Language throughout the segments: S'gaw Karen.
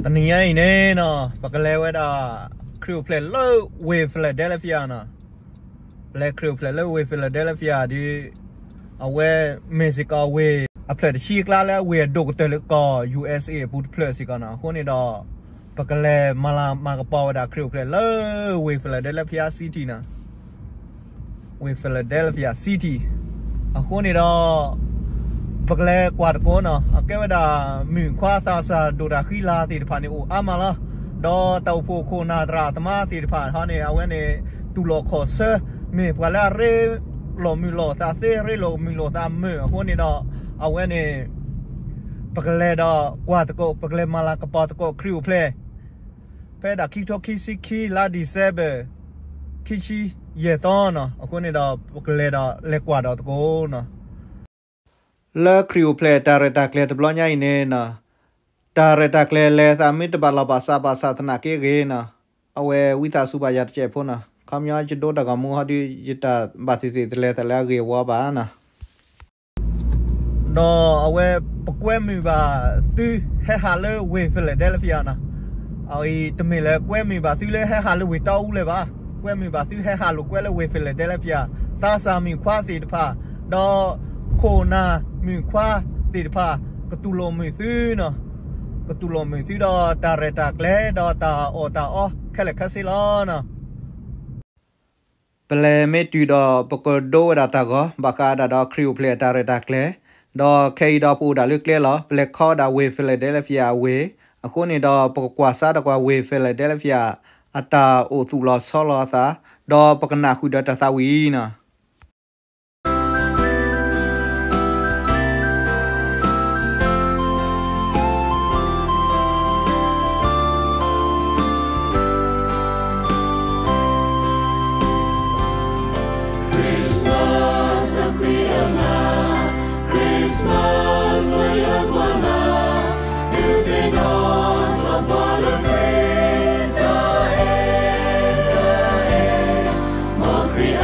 တနံၤညါအံၤန့ၣ်နီၤ ပကလဲၤဝဲဒၣ် ခရံာ်အိၣ်ဖျဲၣ်လၢဝ့ၢ် Philadelphia နီၤ. ပလဲၤခရံာ်အိၣ်ဖျဲၣ်လၢဝ့ၢ် Philadelphia ဒီး အဝဲမ့ၢ်စ့ၢ်ကီးဝ့ၢ်အဖျၢၣ်တဆံအကျါလၢအဝ့ၢ်အဒိၣ်ကတၢၢ်လၢကီၢ် ယူၣ်အ့ၣ်စ့ၣ် အပူၤတဖျၢၣ်စ့ၢ်ကီးနီၤ. အဃိန့ၣ်ဒီး ပကလဲၤမၤလၤမၤကပီၤဝဲဒၣ်ခရံာ်အိၣ်ဖျဲၣ်လၢဝ့ၢ် Philadelphia City နီၤ. ဝ့ၢ် Philadelphia City အဃိန့ၣ်ဒီး ပကလဲၤကွၢ်သကိးနီၤ. အကဲဝဲဒၣ် မုၣ်ခွါသးစၢ်ဒိၣ်တၢ်ဃံလၤသ့ၣ်တဖၣ်န့ၣ် အိၣ်အါမးလီၤ. ဒီးတၢ်အိၣ်ဖှိၣ်ခိၣ်နၢ်သရၣ်သမါသ့ၣ်တဖၣ်ဟီန့ၣ် အဝဲန့ၣ် တူၢ်လိာ်ခီၣ်ဆၢ မ့ၢ်ပှၤလၢအရ့လိာ်မုာ်လိာ်သးသ့ ရ့လိာ်မုာ်လိာ်သးမုာ်အဃိန့ၣ်ဒီး အဝဲန့ၣ် ပကလဲၤဒီးကွၢ်သကိး ပကလဲၤမၤလၤကပီၤသကိးခရံာ်အိၣ်ဖျဲၣ် ဖဲဒၣ်ခံကထိခံဆံခံ လါ December ခံဆံယဲၢ်သီနီၤ. အဃိန့ၣ်ဒီး ပကလဲၤဒီးလဲၤကွၢ်ဒီးသကိးနီၤ. လၢခရံာ်အိၣ်ဖျဲၣ်တၢ်ရဲၣ်တၢ်ကျဲၤတဘျီညါအံၤန့ၣ်နီၤ တၢ်ရဲၣ်တၢ်ကျဲၤလဲၤသးမ့ၢ်တဘၣ်လီၢ်ဘၣ်စးဘၣ်ဆၣ်သနာ်က့ဂ့ၤနီၤ အဝဲဝံသးစူၤဘၣ်ယၤတစဲးဖိနီၤ. ခီပညီယဒိတၢ်ဂီၤမူဟီဒုး ယတၢ်ဘၣ်သ့ၣ်သ့ၣ်တလဲၤသးလၢအဂ့ၤအဝီဘၣ်နီၤ. ဒီးအဝဲပကွဲမုာ်ဘၣ်သုဟဲဟးလၢဝ့ၢ် Philadelphia နီၤ. အအံၤတမ့ၢ်လၢကွဲမုာ်ဘၣ်သုလၢဟဲဟးလၢဝ့ၢ်တီအူလၢၤဘၣ်. ကွဲမုာ်ဘၣ်သုဟဲဟးလိာ်ကွဲလၢဝ့ၢ် Philadelphia သးစၢ်မုၣ်ခွါသ့ၣ်တဖၣ် ဒီးခိၣ်နၢ်မုၣ်ခွါသ့ၣ်တဖၣ် ကတူၢ်လိာ်မုာ်သုနီၤ. ကတူၢ်လိာ်မုာ်သုဒီးတၢ်ရဲၣ်တၢ်ကျဲၤ ဒီးတၢ်အီၣ်တၢ်အီခဲလၢာ်ခဲဆ့လီၤနီၤ. ပလဲၤမ့ၢ်တုၤဒီး ပကဒိဝဲဒၣ်တၢ်ဂီၤ ဘၣ်ဃးဒၣ်ဒီးခရံာ်အိၣ်ဖျဲၣ်အတၢ်ရဲၣ်တၢ်ကျဲၤ, ဒီးခဲအံၤဒီးပအိၣ်ဒၣ်လၢကျဲလီၤ. ပလဲၤခီဒၣ်ဝ့ၢ် Philadelphia အဝ့ၢ်, အဃိန့ၣ်ဒီး ပကကွၢ်စါဒီးကွၢ်ဝ့ၢ် Philadelphia အတၢ်အိၣ်သူၣ်လီၤဆီလီၤအသး, ဒီးပကနၣ်ဃုာ်ဒီးတၢ်သးဝံၣ်နီၤ. Christmas, a queer Christmas, a young one, do they not upon a great mockery?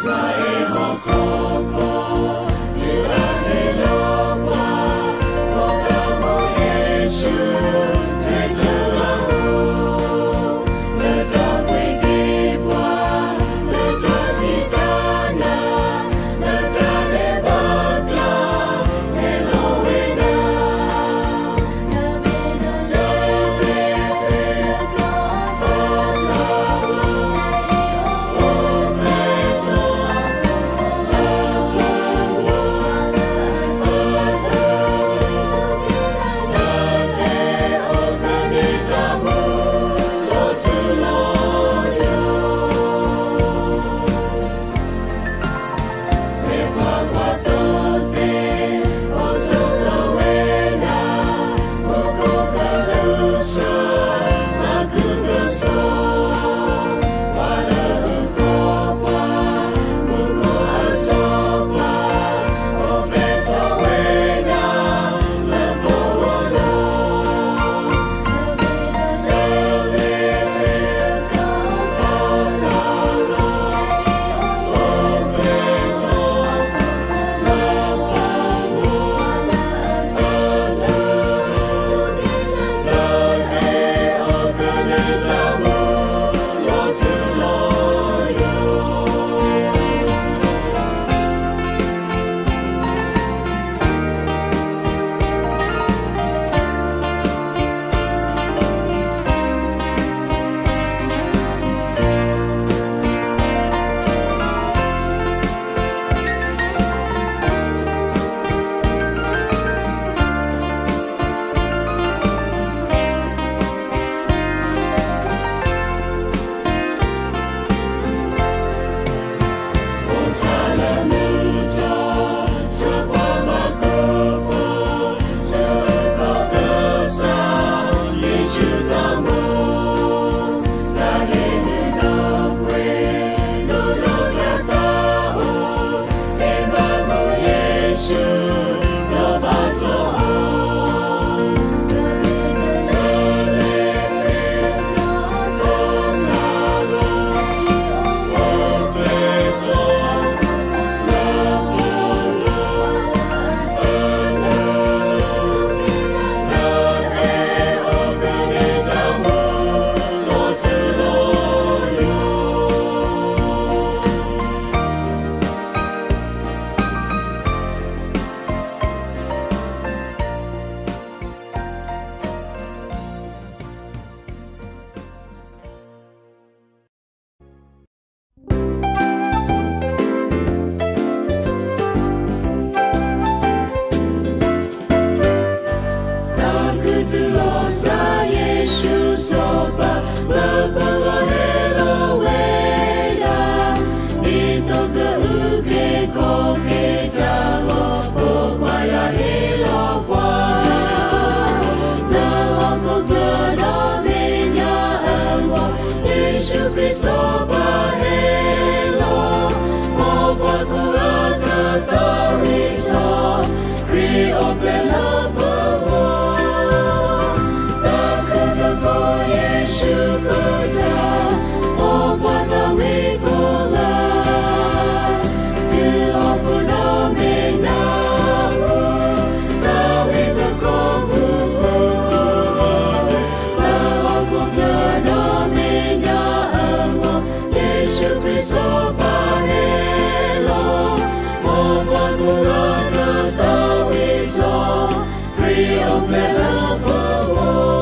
တၢ်ခူသူၣ်လီၤစၢ်ယ့ၣ်ၡူး စီၤပၤ ပၢၤပှၤဂီၢ်ဟဲလီၤဝဲဒၣ်, ဒ်သိးကအုၣ်က့ၤခီၣ်က့ၤတၢ်အဂီၢ်, ဖိခွါယွၤဟ့ၣ်လီၤပှၤ လၢဟီၣ်ခိၣ်ချၢဒီဘ့ၣ်ညါအဂီၢ်, ယ့ၣ်ၡူးခရံာ်စီၤပၤဟဲလီၤ, မ်ပှၤကိးဂၤကသးဝံၣ်ထီၣ်, ခရံာ်အိၣ်ဖျဲၣ်လၢပဂီၢ်, သးခုကကိးယ့ၣ်ၡူးပတၢ်, မ်ပှၤသးဝံၣ်ကိးဂၤ တုၤအီၣ်ဃုာ်ဒီးမဲာ်ညါ, သးဝံၣ်သကိးပူၤ, လၢဟီၣ်ခိၣ်ချၢဒီဘ့ၣ်ညါအဂီၢ်, ယ့ၣ်ၡူးခရံာ်စီၤပၤဟဲလီၤ, မ်ပှၤကိးဂၤကသးဝံၣ်ထီၣ်, ခရံာ်အိၣ်ဖျဲၣ်လၢပဂီၢ်.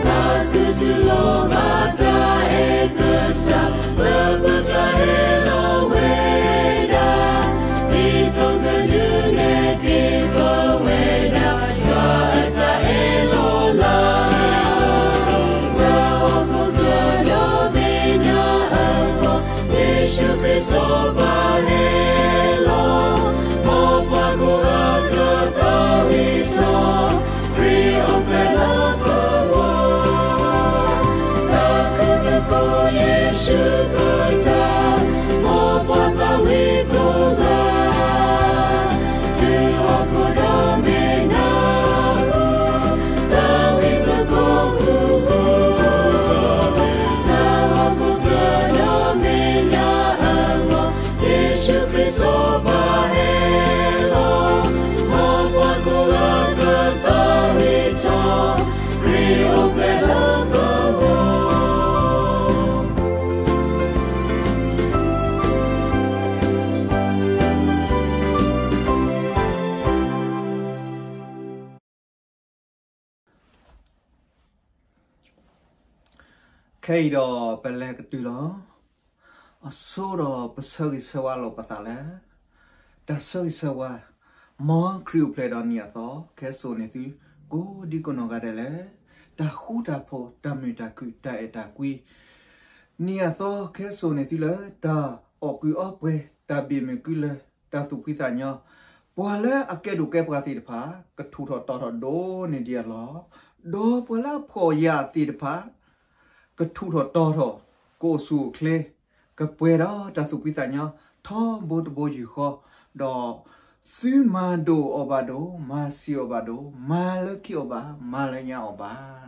သးခုသူၣ်လီၤဘၣ်တၢ်အဲၣ်ကစၢ်, လၢပကျါဟဲလီၤဝဲဒၣ်, ဒ်သိးကဒုးနဲၣ်က့ၤပဝဲဒၣ် ယွၤအတၢ်အဲၣ်လီၤလး, လၢဟီၣ်ခိၣ်ချၢဒီဘ့ၣ်ညါအဂီၢ်, ယ့ၣ်ၡူးခရံာ်စီၤပၤဟဲလီၤ, မ်ပှၤကိးဂၤကသးဝံၣ်ထီၣ်, ခရံာ်အိၣ်ဖျဲၣ်လၢပဂီၢ်, သးခုကကိးယ့ၣ်ၡူးပတၢ်, မ်ပှၤသးဝံၣ်ကိးဂၤ ခဲအံၤဒီးပလဲၤကတုၤလီၤ. အဆိဒီးပဆၢဂ့ၤဆၢဝါလိာ်ပသးလၢ တၢ်ဆၢဂ့ၤဆၢဝါ မ်ခရံာ်အိၣ်ဖျဲၣ်ဒီးနံၣ်အသီ ကဟဲစိာ်န့ၢ်သု ကိးဒံကိးနီၢ်ဂၤဒဲးလၢ တၢ်ဃူတၢ်ဖိး တၢ်မုာ်တၢ်ခုၣ် တၢ်အဲၣ်တၢ်ကွံ နံၣ်အသီကဟဲစိာ်န့ၢ်သုလၢ တၢ်အီၣ်ကုးအီပှဲၤ တၢ်ဘၣ်မုာ်ကုလၢ တၢ်သူၣ်ဖှံသးညီ, ပှၤလၢအကဲဒိၣ်ကဲပှၤသ့ၣ်တဖၣ် ကထူးထီၣ်တီၤထီၣ်ဒိၣ်န့ၢ်ဒံးအလီၢ်, ဒီးပှၤလၢအဖှီၣ်ယာ်သ့ၣ်တဖၣ် ကထူးထီၣ်တီၤထီၣ် ကအိၣ်ဆူၣ်အိၣ်ချ့ ကပှဲၤဒီးတၢ်သူၣ်ဖှံသးညီ ထီဘိတဘိယူၢ်ဃီ, ဒီးသုမၤဒိၣ်အီၣ်ဘၣ်ဒိၣ် မၤဆံးအီၣ်ဘၣ်ဒိၣ် မၤလၢခံအီၣ်ဘၣ် မၤလၢညါအီၣ်ဘၣ်,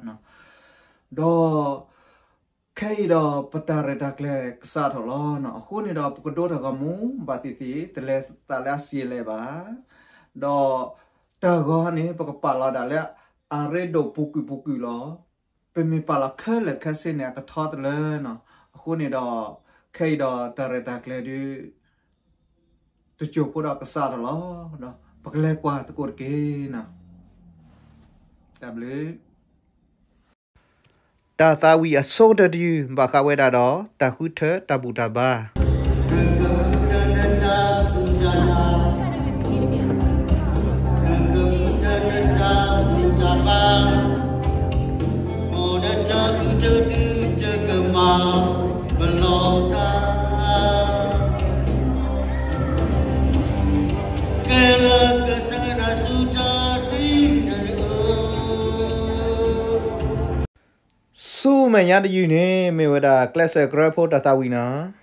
ဒီး ခဲအံၤဒီးပတၢ်ရဲၣ်တၢ်ကျဲၤကစးထီၣ်လီၤ. အဃိန့ၣ်ဒီးပကဒိတၢ်ဂီၤမူ ဘၣ်သ့ၣ်သ့ၣ် တလဲၤသးလၢအစံာ်အလဲၢ်ဘၣ်, ဒီးတၢ်ဂီၤန့ၣ် ပကပာ်လီၤဒၣ်လၢအရ့ဒိၣ်ပူၤကွံာ်ပူၤကွံာ်လီၤ. ပမ့ၢ်ပာ်လီၤခဲလၢာ်ခဲဆ့န့ၣ် အကထီတလၢနီၤ. အဃိန့ၣ်ဒီး ခဲအံၤဒီးတၢ်ရဲၣ်တၢ်ကျဲၤဒုး တစိၢ်ဖိဒီးကစးထီၣ်လီၤ. ဒီးပကလဲၤကွၢ်သကိးတက့ၢ်နီၤ. တၢ်ဘျုး တၢ်သးဝံၣ်အဆိကတၢၢ်တယုၢ် ဘၣ်ဃးဝဲဒၣ်ဒီး တၢ်ဃုထၢတၢ်ဘူၣ်တၢ်ဘါ ဆူမဲာ်ညါတယုၢ်န့ၣ် မ့ၢ်ဝဲဒၣ်ကျဲးစၢးကရၢဖိတၢ်သးဝံၣ်နီၤ.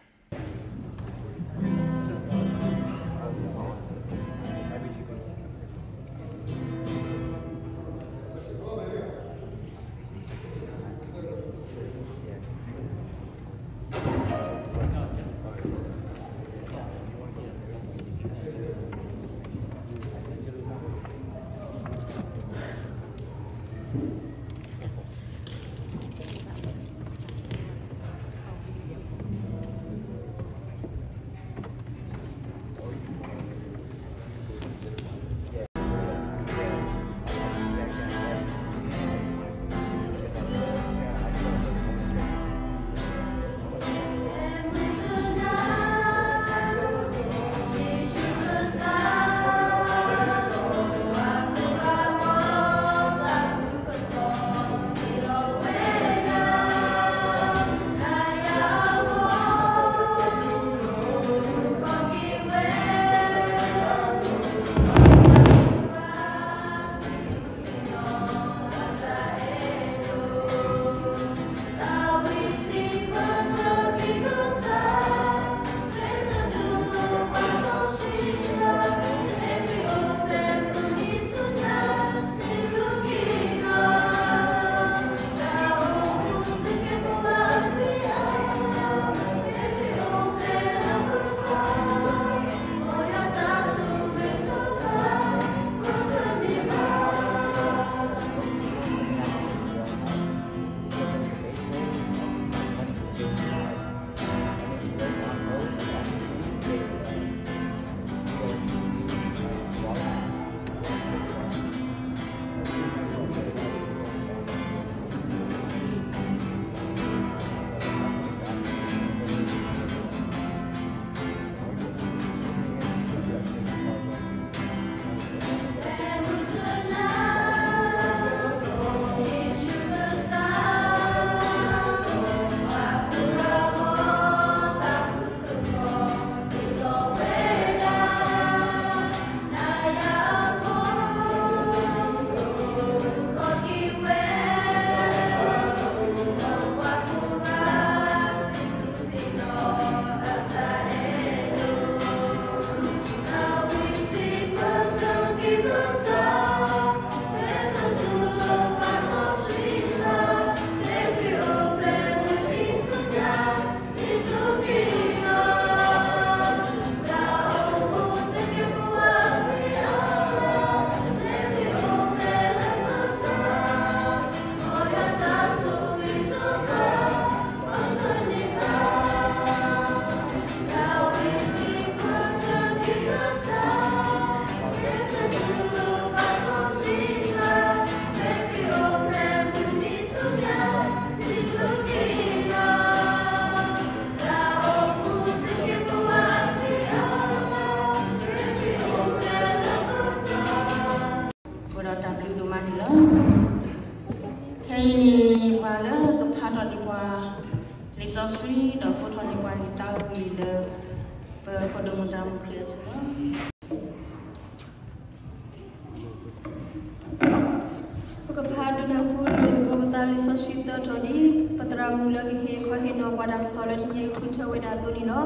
ပကဖးဒိကနၣ်ဃုာ်လိာ်သကိးပသး လံာ်စီဆှံသၢထီၣ်ဒ် ပသရၣ်မုၣ်လၢကဟ့ၣ်ခီဟ့ၣ်နီၤပှၤတၢ်ကစီၣ်လၢတနံၤအံၤ ဃုထၢဝဲဒၣ်အသိးန့ၣ်လီၤ.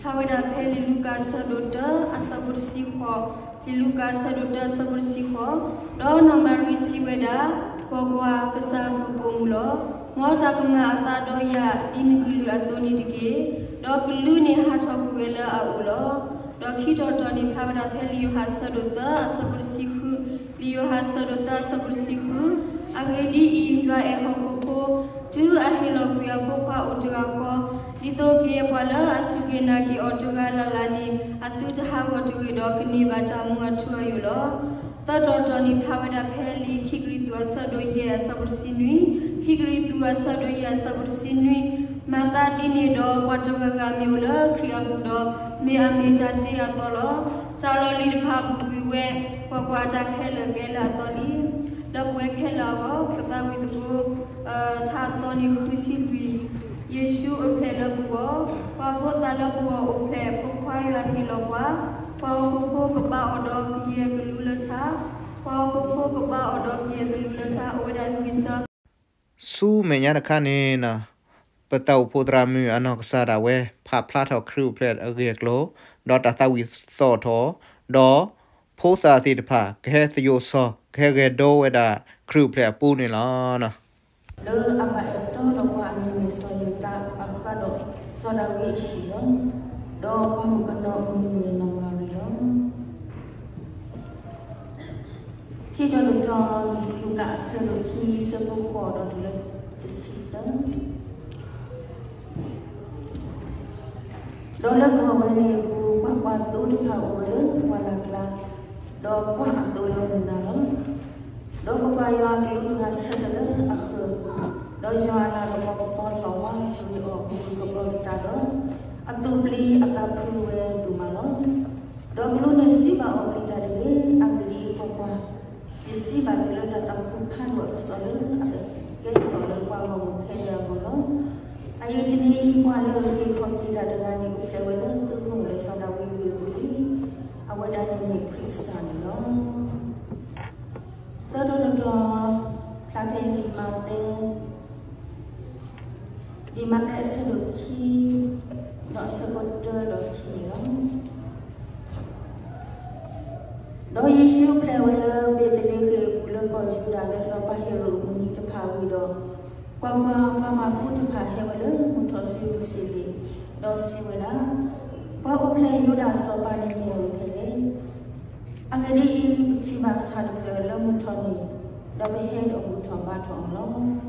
ဖျါဝဲဒၣ်ဖဲလံာ်လူၤကၣ်အဆၢဒိၣ်တၢ အဆၢဖိတဆံဃိး, လံာ်လူၤကၣ်အဆၢဒိၣ်တၢ အဆၢဖိတဆံဃိး, ဒီးနီၢ်မၤရံစံးဝဲဒၣ်, ကွၢ်ကွၢ်, ကစၢ်အကုၢ်ပိာ်မုၣ်လီၤ. မ်တၢ်ကမၤအသးဒီးယၤ ဒ်နကလုၢ်အသိးန့ၣ်တက့ၢ်. ဒီးကလူးန့ၣ်ဟးထီၣ်ကွံာ်ဝဲလၢအအိၣ်လီၤ. ဒီးခံထီၣ်တထီၣ်န့ၣ် ဖျါဝဲဒၣ်ဖဲလံာ်ယိၤဟၣ်အဆၢဒိၣ်သၢ အဆၢဖိတဆံဃု, လံာ်ယိၤဟၣ်အဆၢဒိၣ်သၢ အဆၢဖိတဆံဃု, အဂ့ၢ်ဒ်အံၤ, ယွၤအဲၣ်ဟီၣ်ခိၣ်ဖိ တုၤအဟ့ၣ်လီၤကွံာ်အဖိခွါအိၣ်တဂၤဃီ, ဒ်သိးကယဲၢ်ပှၤလၢအစူၢ်က့ၤနာ်က့ၤအီၤတဂၤလၢ်လၢ်န့ၣ် အသုတဟးဂီၤတဂ့ၤဒီး ကန့ၢ်ဘၣ်တၢ်မူအထူအယိာ်လီၤ. သၢထီၣ်တထီၣ်န့ၣ် ဖျါဝဲဒၣ်ဖဲလံာ်ခံကရံၣ်သူးအဆၢဒိၣ်ယဲၢ် အဆၢဖိတဆံနွံ, ခံကရံၣ်သူးအဆၢဒိၣ်ယဲၢ် အဆၢဖိတဆံနွံ, မၤသးဒ်န့ၣ်ဒီးပှၤတဂၤဂၤမ့ၢ်အိၣ်လၢခရံာ်အပူၤဒီး မ့ၢ်အမ့ၢ်တၢ်တ့အသီလီၤ. တၢ်လီၢ်လံၤတဖၣ်ပူၤကွံာ်ဝဲ, ကွၢ်ကွၢ်, တၢ်ခဲလၢာ်ကဲလၢအသီလံ. လၢပဝဲခဲလၢာ်အဂီၢ် ပကသးဝံၣ်သကိး ထါအသီန့ၣ် ဃုဆံလွံၢ်, ယ့ၣ်ၡူးအိၣ်ဖျဲၣ်လၢပဂီၢ်, ပှၤဖိသၣ်လၢပဂီၢ်အိၣ်ဖျဲၣ်, ဖိခွါယွၤဟ့ၣ်လီၤပှၤ, ပှၤဟီၣ်ခိၣ်ဖိကဘါအီၤဒီးကယဲၢ်ကလူးလၢထါ, ပှၤဟီၣ်ခိၣ်ဖိကဘါအီၤဒီးကယဲၢ်ကလူးလၢထါ အိၣ်ဝဲဒၣ်လွံၢ်ဆၢ ဆူမဲာ်ညါတခါန့ၣ် ပတၢ်အိၣ်ဖှိၣ်သရၣ်မုၣ်အနီၢ်ကစၢ်ဒၣ်ဝဲ ဖးဖျါထီၣ်ခရံာ်အိၣ်ဖျဲၣ်အဂ့ၢ်အကျိၤ, ဒီးတၢ်သးဝံၣ်သီၣ်ထီၣ်, ဒီးဖိသၣ်သ့ၣ်တဖၣ် ကဟဲသယိးစီၤ ကဟဲဂဲၤဒိဝဲဒၣ်ခရံာ်အိၣ်ဖျဲၣ်အပူၤန့ၣ်လီၤ. လၢအဘၣ်အဲၣ်တီဒီးပှၤအမံၤမ့ၢ်စီၤယိၤသး ဘၣ်ဃးဒီးစီၤဒၤဝံးအဟံၣ်လီၤ. ဒီးပှၤမုၣ်ကနီၤအမံၤမ့ၢ်နီၢ်မၤရံလီၤ. ခံထီၣ်တထီၣ် လူၤကၣ်အဆၢဒိၣ်ခံ အဆၢဖိဃိးဒီးတုၤလၢတဆံတၢ ဒီးလၢကီၢ်ဝဲန့ၣ်အပူၤ ကွၢ်ကွၢ်, သိတဖၣ်အိၣ်ဝဲလၢပှၢ်လၢ်ကျါ, ဒီးကွၢ်အသိလၢမုၢ်နၤလီၤ. ဒီးကွၢ်ကွၢ်, ယွၤအကလူးတဂၤဆၢထၢၣ်လၢအဃၢၤ, ဒီးယွၤအလၤကပီၤကပီၤထီၣ်ဝးထီၣ်ဝဲအီၤ ကပီၤကပီၤကတၢၢ်ဒီး အသိၣ်ပျံၤအသးဖုးဝဲဒိၣ်မးလီၤ. ဒီးကလူးန့ၣ်စံးဘၣ်အီၤ, ပျံၤတၢ်တဂ့ၤ. အဂ့ၢ်ဒ်အံၤ, ကွၢ်ကွၢ်, ယစံးဘၣ်သုလၢတၢ်သးခုဖးဒိၣ်အကစီၣ်လၢအကကဲထီၣ်လၢပှၤဂီၢ်မုၢ်ခဲလၢာ်အဂီၢ်လီၤ. အအံၤတနံၤအံၤ ပှၤလၢအက့ၤခီၣ်က့ၤတၢ်တဂၤန့ၣ် အိၣ်ဖျဲၣ်ဝဲလၢသုဂီၢ်လၢစီၤဒၤဝံးအဂ့ၢ်အပူၤလံ. အဝဲဒၣ်န့ၣ်မ့ၢ်ခရံာ်ကစၢ်န့ၣ်လီၤ. သၢထီၣ်တထီၣ် ဖျါဖဲလံာ်မးသဲ လံာ်မးသဲအဆၢဒိၣ်ခံ ဒီးအဆၢဖိတၢဒီးခံန့ၣ်လီၤ. ဒီးယ့ၣ်ၡူးအိၣ်ဖျဲၣ်ဝဲလၢဘ့းသလ့ဃ့ၣ်အပူၤလၢကီၢ်ယူဒၤ လၢစီၤပၤဟ့ၤရိာ်အမုၢ်နံၤတဖၣ်ဝံၤဒီး, ကွၢ်ကွၢ်, ပှၤမၢ်ဖိတဖၣ်ဟဲဝဲလၢမုၢ်ထီၣ်ဆူယရူၤၡလ့ၣ်, ဒီးစံးဝဲဒၣ်, ပှၤအိၣ်ဖျဲၣ်ယူဒၤအစီၤပၤန့ၣ်မ့ၢ်အဝဲဖဲလဲၣ်. အဂ့ၢ်ဒ်အံၤ, ပထံၣ်ဘၣ်ဆၣ်တဖျၢၣ်လၢမုၢ်ထီၣ်န့ၣ်, ဒီးပဟဲဒီးဘူၣ်ထီၣ်ဘါထီၣ်အီၤလီၤ.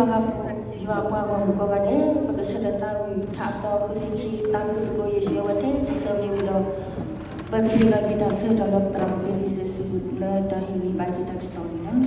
ယွၤအပှၤဂီၢ်မုၢ်ကိးဂၤဒဲး ပကဆၢထၢၣ်သးဝံၣ်ထးအသီဃုဆံခံ သးခုသကိးယ့ၣ်ၡူးအဝဲထဲတဆၢမ့ၢ်ဝံၤဒီး ပကဟ့ၣ်လီၤက့ၤတၢ်ဆၢကတီၢ်လၢပသရၣ်မုၣ်က့ၤဒံစဲးစံးဘျုးလၢတၢ်ဟ့ၣ်ဂံၢ်ဘါက့ၤတၢ်ကစီၣ်န့ၣ်လီၤ.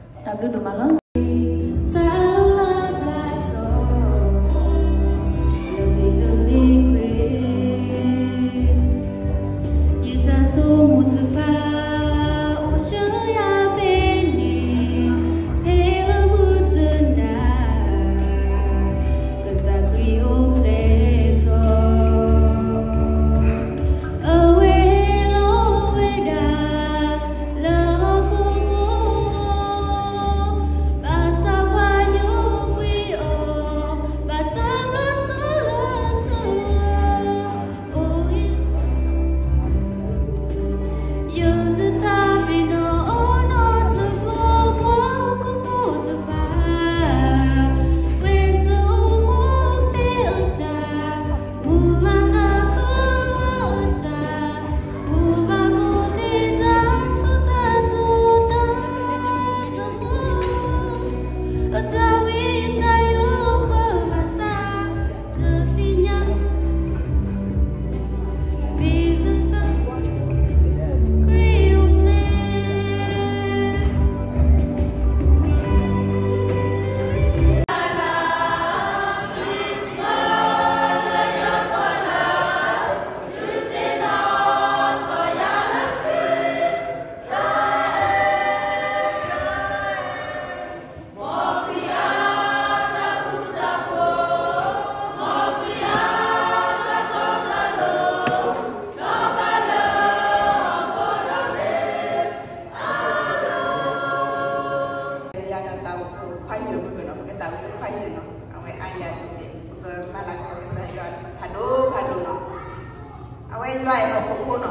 တၢ်ဘျုးဒိၣ်မးလီၤ. ယၤဒီးသးဝံၣ်ခွါယုၢ်မုၢ်ကနီၤ ပကသးဝံၣ်လၢခွါယုၢ်နီၤ အဝဲအါယၤဒိၣ်ကဲး ပကမၤလၤကပီၤကစၢ်ယွၤဖးဒိၣ်ဖးဒိၣ်နီၤ အဝဲယွၤအဲၣ်ပဖိနီၤ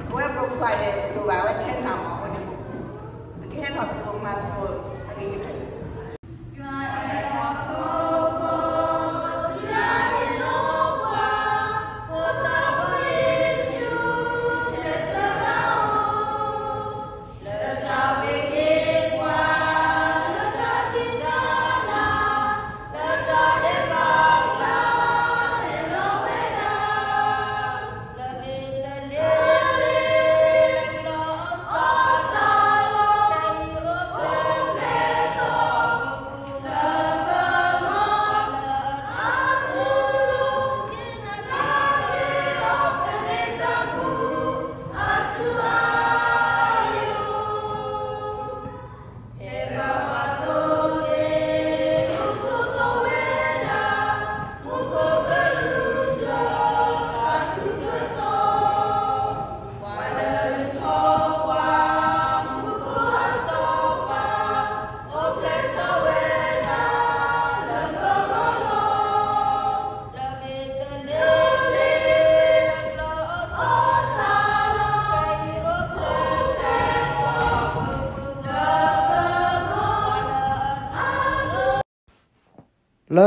အဝဲပဖိန့ၣ်တလိၣ်ဘၣ် အဝဲထဲနၤမး အဝဲန့ၣ် ပကဟဲထီၣ်သကိးမၤသကိးအဂ့ၤကတၢၢ် လၢခံက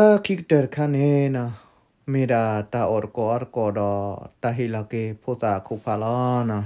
တၢၢ်တခါန့ၣ် မ့ၢ်ဒၣ်တၢ်အီၣ်တကိးအီတကိးဒီး တၢ်ဟ့ၣ်လီၤက့ၤဖိသၣ်အခိၣ်ဖးလီၤ.